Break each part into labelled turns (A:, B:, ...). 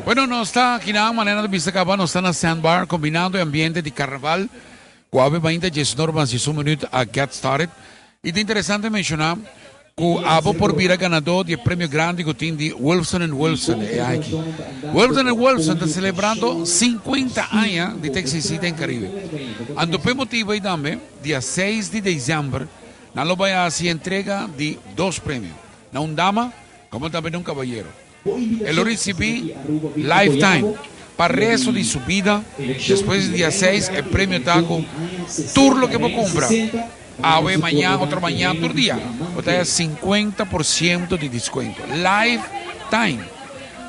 A: Bueno, nos ta aki na manera di bisa caba, nos ta na Sandbar combinando e ambiente di carnaval cu awe mainta 19 mas 11 minuut a get started. Y ta interesante menciona cu abo por bira ganador di e premio grandi cu tin di Wolfson and Wolfson e aña aki. Wolfson and Wolfson ta celebrando 50 aña di ta existi den Caribe. Anto p'e motibo ey tambe, dia 6 di december, nan lo bay haci entrega di dos premio, na un dama como tambe na un cabayero. E lo ricibi lifetime pa resto di su bida. Despues di dia seis e premio ta cu tur loke bo cumpra awe, mañan, otro mañan, tur dia bo ta haya 50% di descuento. Lifetime.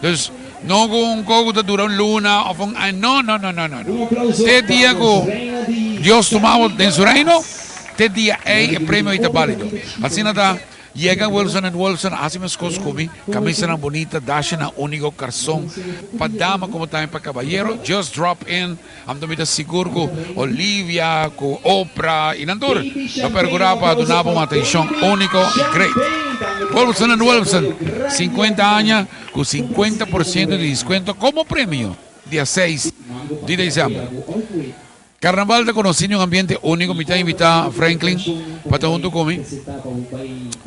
A: Dus no cu un co cu ta dura un luna of un aña. No, no, no, no, no. Te dia cu Dios tuma bo den su reino, te dia ey e premio ey ta balido. Asina ta. Yega Wilson and Wilson a hasi meskos ku mi, kamisanan bunita, dashanan úniko, karson pa dama komo tambe pa kabayero. Just drop in, anto mi ta sigur ku Olivia, ku Oprah i nan tur lo perkurá pa duna bo un atenshon úniko i great. Wilson and Wilson, 50 aña ku 50% di diskuento komo premio dia 6 di desèmber. Carnaval ta conoci den un ambiente unico, mi ta invita Franklin pa ta hunto cu mi,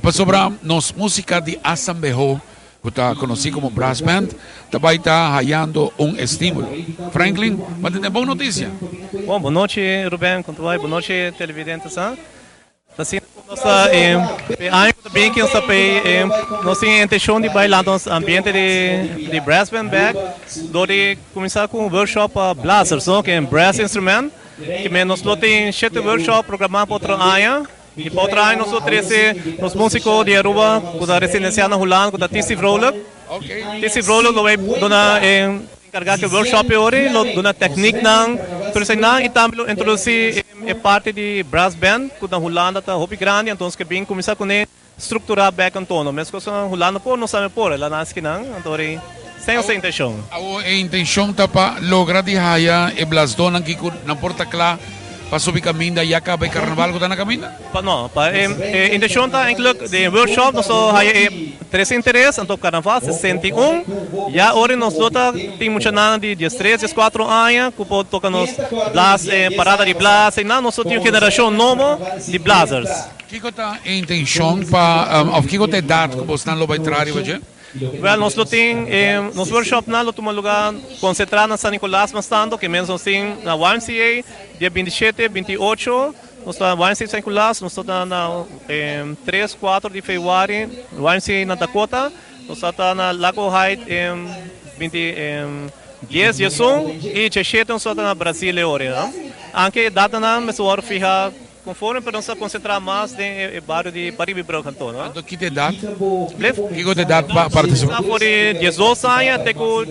A: pasobra nos musica di Asambeho, cu ta conoci como brass band, ta bay ta hayando un estimulo. Franklin, bo ta tene bon noticia.
B: Bon, bon nochi Ruben, con ta bay? Bon nochi televidentes. Ta asina ku nos ta e aña ku ta bin aki nos ta pei nos tin e intenshon di bai lanta nos ambiente di di brass band bek dor di kuminsá ku un workshop pa blazers no ku e brass instrument ke men nos lo tin shete workshop programá pa otro aña i pa otro aña nos lo trese nos músiko di Aruba ku ta residensiá na Hulanda ku ta Tisi Vrolijk Tisi Vrolijk lo bai duna e Encarga cu e workshop e ora lo duna technieknan tur eseinan y tambe lo introduci e parti di brass band cu na Hulanda ta hopi grandi entonces ke bin cuminsa cune structura bek antono mescos cu na Hulanda por nos tambe por la nan skinan anto ora esei nos intencion.
A: Awor e intencion ta pa logra di haya e blasdonnan ki cu nan por ta cla pa subi caminda ya caba e carnaval cu ta na caminda?
B: Pa no, pa e intencion ta enkelijk den e workshop nos lo haya e tres interes, anto carnaval 61, ya ora nos lo ta tin muchanan di diestres, diescuatro aña cu por toca nos blaas, e parada di blaas, eynan nos lo tin un generacion nobo di blazers.
A: Kico ta e intencion pa, of kico ta e edad cu bosnan lo bay traha riba dje?
B: Wel, nos lo tin e nos workshopnan lo tuma luga konsentrá na San Nicolas mas tanto ke mens nos tin na YMCA dia 27, 28 nos ta YMCA San Nicolas, nos ta na 3, 4 di febuari YMCA na Dakota, nos ta ta na Lago Height 20, 10, 11 i 17 nos ta na Brasil e ora. Anke e datanan mester wòrdu fiha. Conforme pero nos ta concentra mas den e bario di Pariba y Brug anto, no?
A: Anto ki ta edad?
B: Blef?
A: Kiko ta edad pa participa?
B: Sa for di 12 aña te cu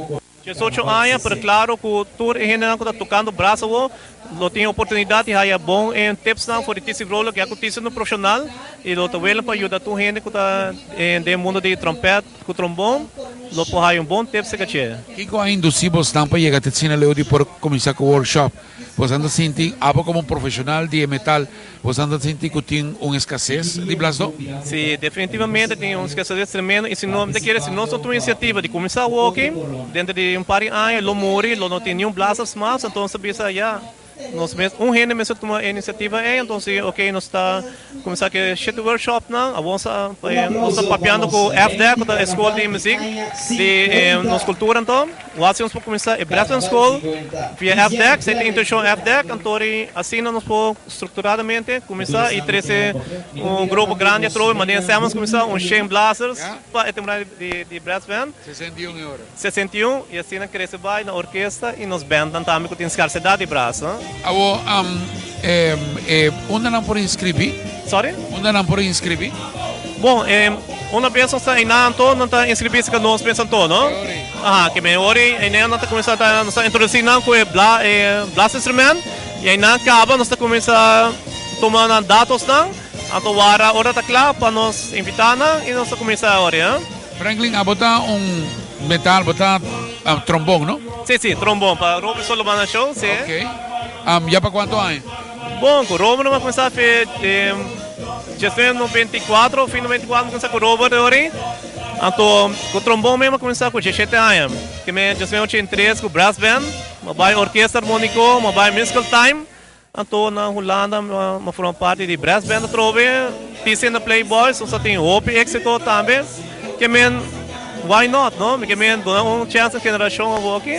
B: 18 aña, pero claro cu tur e hendenan cu ta tocando brass awo lo tin e oportunidad di haya bon tipsnan for di Tisi Vrolijk, ya cu Tisi ta un profesional y lo ta willing pa yuda tur hende cu ta den e mundo di trompet cu trombon lo por haya un bon tips cerca dje.
A: Kiko a induci bosnan pa yega te asina leu di por cuminsa cu workshop? Bosan ta sinti, abo komo un profeshonal di e metal, bosan ta sinti ku tin un eskases di blasdó?
B: Sí, definitivamente tin un eskases tremendo i si no, mi ta kere si nos no tuma inisiativa di kuminsá awoki, denter di un par di aña lo muri, lo no tin niun blasers mas, anto nos ta bisa ya, nos mes, un hende mester tuma e inisiativa ei, anto si oke nos ta Kuminsá ku e shete workshopnan, awor nos ta papiando ku FDEC, ku ta e skol di muzik di nos kultura anto. Wak si nos por kuminsá e Brethren School via FDEC, esei ta e intenshon FDEC, anto ri asina nos por strukturadamente kuminsá i trese un grupo grandi atrobe, manera Simmons kuminsá un shen blazers pa e temporada di Brass Band.
A: 61 e ora.
B: 61 i asina krese bai na orkesta i nos bandnan tambe ku tin skarsedat di brasa.
A: Awor, e unda nan por inskribí?
B: Sorry?
A: Unda nan por inskribí?
B: Bon, e una bes nos ta einan anto nan ta inskribí serka nos mes anto, no? Aha, ke men ora einan nan ta kuminsá ta nos ta introdusí nan ku e bla e blasinstrument i einan kaba nos ta kuminsá tuma nan datosnan anto wara ora ta kla pa nos invitá nan i nos ta kuminsá ora.
A: Franklin, abo ta un metal, bo ta trombon, no?
B: Sí, sí, trombon. Pa Robert solo banda show, sí.
A: Ok. Ya pa cuanto aña?
B: Bon, cu Robert nos a cuminsa fe 1994, fin 94 nos a cuminsa cu Robert ori. Anto, cu trombon mesmo a cuminsa cu 17 aña. Ke men 2003 ku brass band, mi a bai Orkest Armonico, mi a bai Musical Time. Anto na Hulanda mi a forma parti di brass band atrobe, TC and the Playboys, nos a tin hopi éxito tambe. Ke men why not, no? Mi ke men duna un chèns na generashon awoki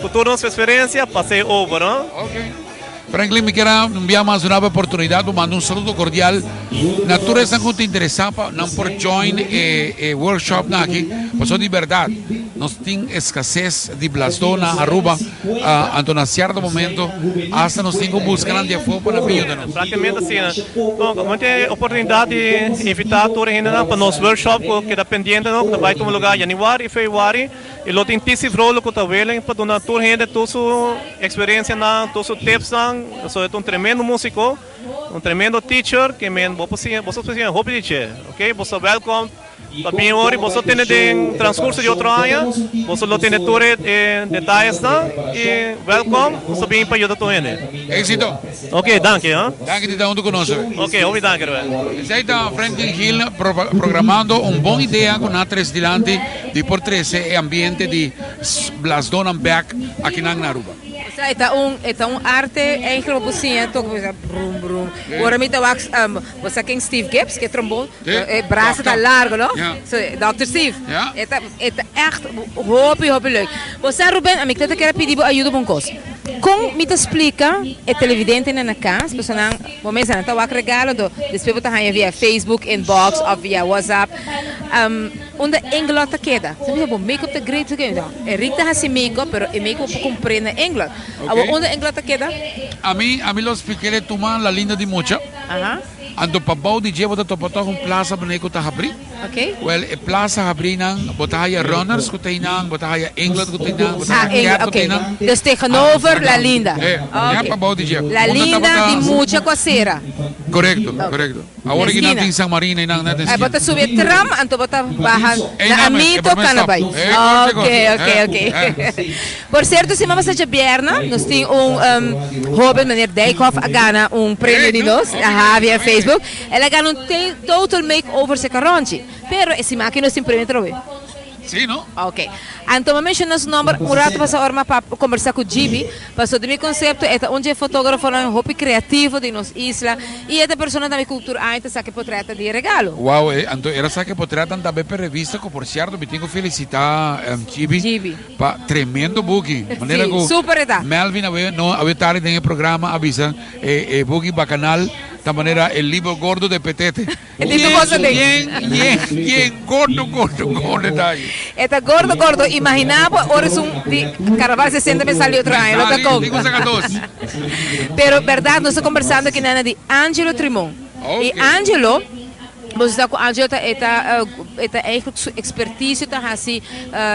B: ku tur nos eksperensia pas'é over, no?
A: Ok. Franklin, mi kier a bia mas un aba oportunidad pa manda un saludo cordial na tur esnan cu ta interesa pa nan por join e e workshopnan aki, pasobra di berdad nos tin escasez di blasdo na Aruba, anto na cierto momento hasta nos tin cu busca nan di afo pa nan bin yuda nos.
B: Practicamente asina. No, mi tin e oportunidad di invita tur e hendenan pa nos workshop cu keda pendiente no, cu ta bay tuma lugar januari y februari. E lo tin Tisi Vrolo cu ta willing pa duna tur hende tur su experiencianan, tur su tipsnan. Pasobra e ta un tremendo musico, un tremendo teacher ke men bo por siña, boso por siña hopi di dje, ok. Boso ta welcome pa bin ora y boso tene den transcurso di otro aña, boso lo tene tur e detayesnan y welcome, boso bin pa yuda tur hende.
A: Exito!
B: Ok, danki ha.
A: Danki di ta hunto cu nos hoy.
B: Ok, hopi danki Ruben.
A: Esey ta Franklin Gil programando un bon idea cu nan tres dilanti di por trece e ambiente di blasdonan bek akinan na Aruba.
C: Osea e ta un e ta un arte eigenlijk bo por siña toca bo sa brum brum. Ora mi ta wak bo sa ken Steve Gibbs ke trombon e brasa ta largo no so Doctor Steve e ta e ta echt hopi hopi leuk. Bo sa Ruben ami ta kere pidi bo ayuda pa un kos. Kon mi ta splika e televidentenan na kas pasobra nan bo mester nan ta wak regalo anto despues bo ta haña via Facebook inbox of via WhatsApp unda Englot ta keda. Sa bisa bo makeup ta great esaki no Eric ta hasi makeup pero e makeup bo por kumpr'é na Englot. Awor unda Englot ta keda?
A: Ami ami lo splik'é tuma la linda di mucha. Anto pa bou di dje bo ta topa tog un plaza manera ku ta habrí. Wel e plaza habrí nan bo ta haya runners ku ta einan, bo ta haya England ku ta einan, bo ta haya Cat ku ta einan.
C: Dus tegenover La Linda.
A: E, nèt pa bou di dje.
C: La Linda di mucha ku a sera.
A: Korekto, korekto. Awor aki nan tin San Marino einan nèt den
C: skina. Bo ta subi e tram anto bo ta baha na Amito Canabay. Ok, ok, ok. Por cierto siman pasa djabièrnè nos tin un hoben meneer Dijkhoff a gana un premio di nos aha via Facebook. El a gana un total make over secaronchi. Pero e siman aki nos tin premio atrobe.
A: Sí no?
C: Ok. Anto mi a menciona su nomber un rato pasa ora mi a combersa cu Gibi. Paso di mi concepto e ta un dje fotografonan hopi creativo di nos isla y e ta persona tambe cu tur aña ta saca e potretnan di e regalo.
A: Wow, anto el a saca e potretnan tambe pa e revista cu por cierto mi tin cu felicita Gibi.
C: Gibi.
A: Pa tremendo buki. Manera
C: Sí,
A: ku
C: super e ta.
A: Melvin awe no awe tardi den e programa a bisa e e buki bacanal ta manera el libro gordo de petete.
C: E tin tur
A: Yen
C: cos aden.
A: yen yen yen gordo gordo gordo e ta ahi.
C: E ta gordo gordo. Imagina bo ora esun di Carnaval 60 me sali otro aña. Lo ta
A: Sali,
C: con.
A: tin ku saka dos.
C: Pero berdad nos ta combersando aki nana di Angelo Trimon. Y
A: Ok.
C: Angelo. Bo sa ku Angelo ta e ta e ta eigenlijk su experticio ta hasi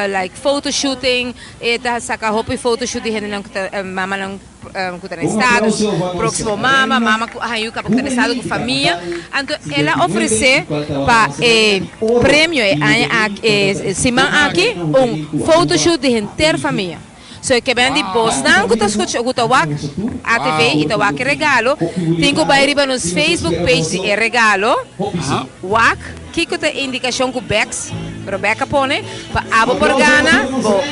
C: like photoshooting, e ta saka hopi photoshoot di hendenan ku ta mamanan ku ta na estado, proximo mama, mama ku a haña yu kaba ku ta na estado ku famia. Anto el a ofrece pa e premio e aña aki e siman aki un photoshoot di henter famia. So e ke ben di bosnan ku ta skucha ku ta wak ATV i ta wak e regalo tin ku bai riba nos Facebook page di e regalo wak kiko ta e indikashon ku Bex Rebecca pone pa abo por gana bo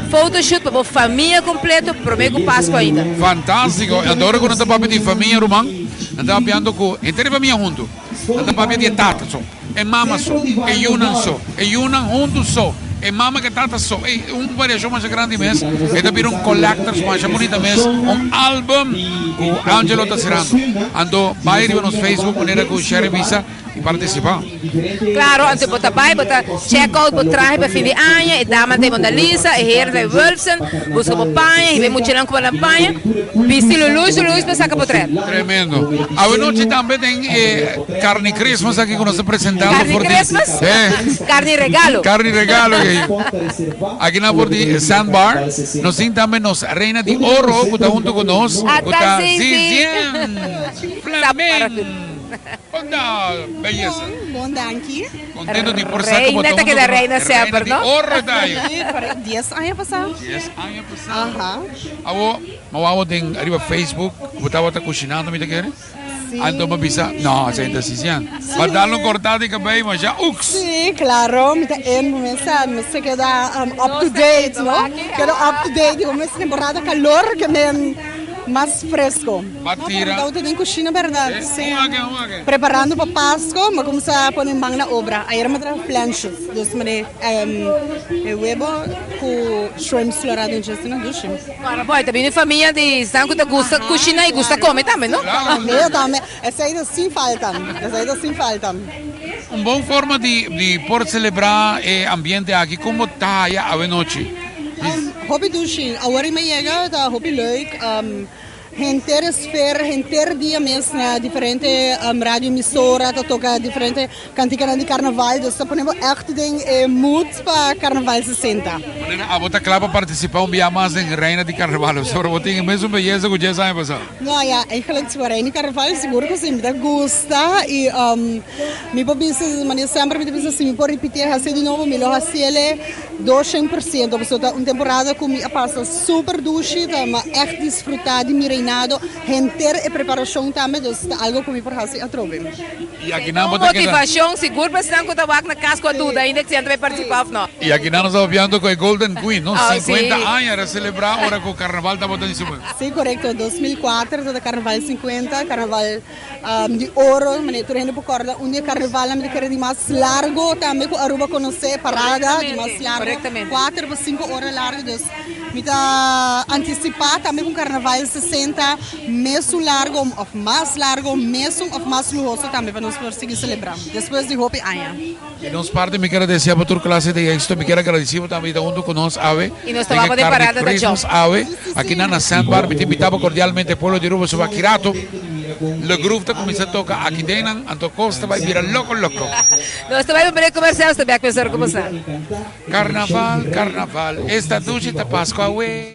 C: photoshoot pa bo famia kompleto prome ku Pasku ainda.
A: Fantástiko! Anto ora ku nan ta papia di famia ruman nan ta papiando ku henter e famia huntu. Nan ta papia di e tata so, e mama so, e yunan so, e yunan huntu so, e mama ku e tata so. Ey, un variashon masha grandi mes. E ta bira un collectors masha bunita mes, un album ku Angelo ta cerando. Anto bai riba nos Facebook manera ku Sherry bisa y participa.
C: Claro, anto bo ta bai, bo ta check out bo trahe pa fin di aña, e dama ta e Mona Lisa, e heren ta e Wolfson, busca bo paña, hiba e muchanan cu bo nan paña, bisti lulush lulush pa saca potret.
A: Tremendo. Awenochi tambe den e Carni Christmas aki cu nos ta presentando
C: Carni
A: for di
C: Christmas?
A: Eh.
C: Carni regalo.
A: Carni regalo aki. Aki nan for di Sandbar. Nos tin tambe nos Reina di Oro cu ta hunto cu nos, cu
C: Ata
A: ta
C: Zizi.
A: Zizian Fleming. Onda beyesa.
D: Bon, bon danki.
A: Contento di por sa cu bo
C: Reina
A: ta
C: ta
A: hunto
C: keda
A: cu nos.
C: reina
A: Reina
C: semper,
A: di
C: no?
A: Oro ta ayo.
D: Sí, por 10 aña pasá.
A: 10 aña pasá.
D: Aha.
A: Awo, mi wou den ariba Facebook cu bo tabata cushinando mi ta kere? Anto mi a bisa, no, esei ta Sisian. Pa dal un cortá di cabei, masha uks!
D: Sí, claro, mi ta en, mi sa, mi sa keda up to date, no? Keda up to date, digo, mes temporada calor ke men mas fresco.
A: Ba tira.
D: No, pero mi ta den cushina, berdad, sí.
A: Un ake.
D: Preparando pa Pasco, mi a cuminsa pone man na obra. Ayer mi a traha planches, dus mi e webo cu shrimps florá den dje, asina dushi.
C: Ora boy, ta bini famia di esnan cu ta gusta cushina y gusta come tambe, no?
D: Tambe, tambe. Esey ta sin falta. Esey ta sin falta.
A: Un bon forma di di por celebra e ambiente aki, como ta haya awe nochi?
D: Hopi dushi. Awor y mi yega ta hopi leuk. Henter e sfeer, henter dia mes na diferente radio emisora ta toca diferente Canticanan di carnaval, dus ta pone bo echt den e mood pa carnaval 60.
A: Manera abo ta cla pa participa un bia mas den Reina di Carnaval, pasobra bo tin e mesun beyesa cu djes aña pasado.
D: No, ya, eigenlijk si bo Reina di Carnaval sigur cu si, mi ta gusta y mi por bisa, manera semper mi ta bisa si mi por ripiti e haci di nobo mi lo haciele doshen por ciento, pasobra ta un temporada cu mi a pasa super dushi, ta mi a echt disfruta di mi reinado, henter e preparacion tambe, dus ta algo cu mi por haci atrobe.
A: Y aki nan bo ta keda.
C: Motivacion sigur pa esnan cu ta wak na cas cu a duda ainda si nan ta bay participa of no.
A: Y aki nan nos ta papiando cu e Golden Queen, no? 50 aña era celebra ora cu carnaval tabata den su.
D: Si, corecto. 2004 tabata carnaval 50, carnaval di oro. Manera tur hende por corda un di e carnavalnan mi ta kere di mas largo tambe cu Aruba conoce, parada di mas largo. Cuater pa cinco ora largo. Dus mi ta anticipa tambe cu carnaval 60. Mesun largo of mas largo, mesun of mas luhoso tambe pa nos por sigui celebra despues di hopi aña.
A: Di nos parti mi kier a desea bo tur clase di exito, mi kier a gradeci bo tambe di ta hunto cu nos awe
C: Y nos
A: den
C: ta
A: e
C: wak den
A: carne
C: parada ta
A: Christmas
C: job.
A: awe aki nan na Sandbar. Mi ta invita bo cordialmente pueblo di Aruba su Bakirato. Le Groove ta cuminsa toca aki den nan, anto cos ta bay bira loco loco.
C: Nos ta bay pa break comercial, nos ta bek mesora cu bosa.
A: Carnaval, carnaval, esta dushi ta Pascua awe.